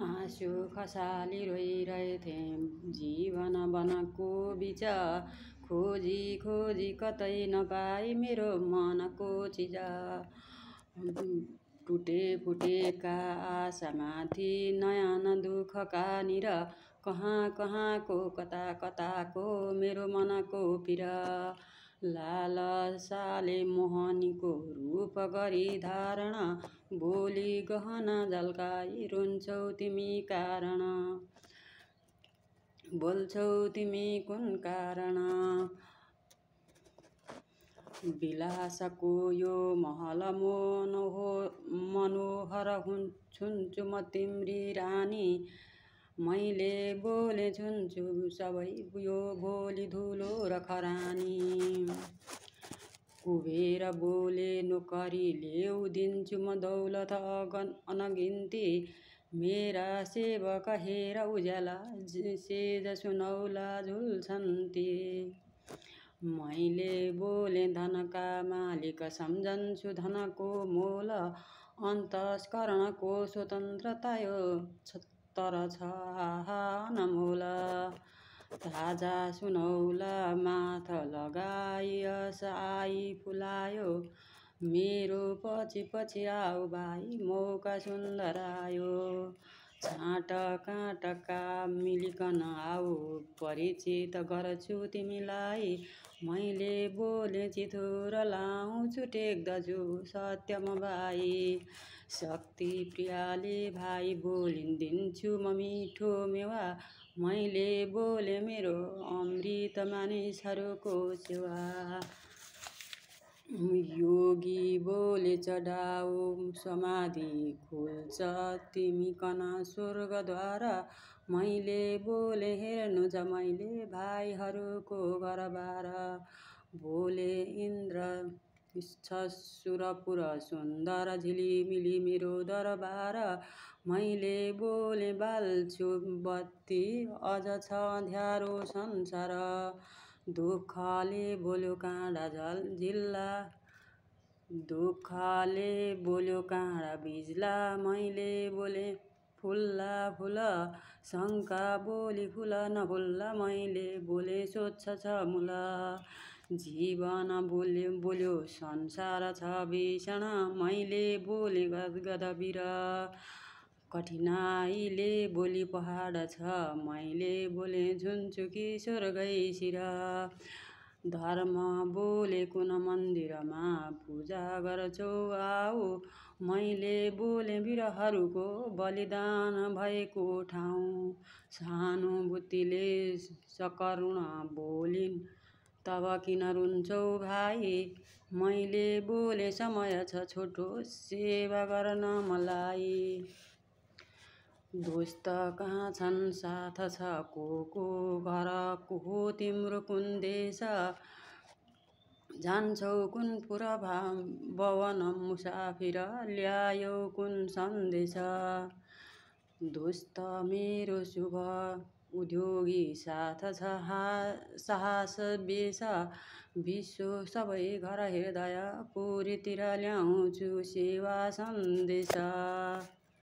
आँसु खसाली रोइरहेथे जीवन वनको बिच, खोजी खोजी कतै नपाई मेरो मनको चिज। टुटे फुटेका आशामाथि नयन दुःखका निर, कहाँ कहाँको कता कताको मेरो मनको पिर। लालसाले मोहनीको रूप गरी धारण, बोली गहना झल्काई रुन्छौ तिमी कारण। बोल्छौ तिमी कुन कारण। विलासको यो महल मनोहर छुन्छु म तिम्री रानी। मैले बोले छुन्छु सबै यो भोलि धुलो र खरानी। कुबेर बोले नोकरी ल्याउ दिन्छु म दौलत अनगिन्ती। मेरा सेवक हेर उज्याला सेज सुनौला झुल्छन् ती। मैले बोले धनका मालिक सम्झन्छु धनको मोल, अन्तस्करणको स्वतन्त्रता यो तर छ आहा अनमोल। ताजा सुनौला माथ लगाई यस आई फुलायो, मेरो पछि पछि आऊ भाइ मौका सुन्दर आयो। छाँट काँटका मिलिकन आऊ परिचित गर्छु तिमीलाई। मैले बोले चितुर लाउँछु टेक्दछु सत्यम भाइ। शक्ति प्रियाले भाइ बोलिदिन्छु म मिठो मेवा। मैले बोले मेरो अमृत मानिसहरूको सेवा। योगी बोले चढाऊ समाधि खुल्छ तिमीकन स्वर्गद्वार। मैले बोले हेर्नु छ मैले भाइहरूको घरबार। बोले इन्द्र छ सुरपुर सुन्दर झिलिमिली मेरो दरबार। मैले बोले बाल्छु बत्ती अझ छ अँध्यारो संसार। दुःखले बोल्यो काँडा झिल्ला, दुःखले बोल्यो काँडा भिज्ला। मैले बोले फुल्ला फुल, शङ्का बोली फुल नफुल्ला। मैले बोले स्वच्छ छ मूल, जीवन बोल्यो संसार छ भीषण। मैले बोले गदगद वीर, कठिनाइले बोली पहाड छ। मैले बोले झुन्चुकी स्वर्गै शिर। धर्म बोले कुन मन्दिरमा पूजा गर्छौ आऊ। मैले बोले वीरहरूको बलिदान भएको ठाउँ। सहानुभूतिले सकरुण बोलिन् तब किन रुन्छौ भाइ। मैले बोले समय छ छोटो सेवा गर्न मलाई। दोस्त कहाँ छन् साथ छ को घर हो तिम्रो कुन देश। जान्छौ कुन पुर भवन मुसाफिर ल्यायौ कुन सन्देश। दोस्त मेरो शुभ उद्योगी साथ छ साहस बेस। विश्व सबै घर हृदय पुरीतिर ल्याउँछु सेवा सन्देश।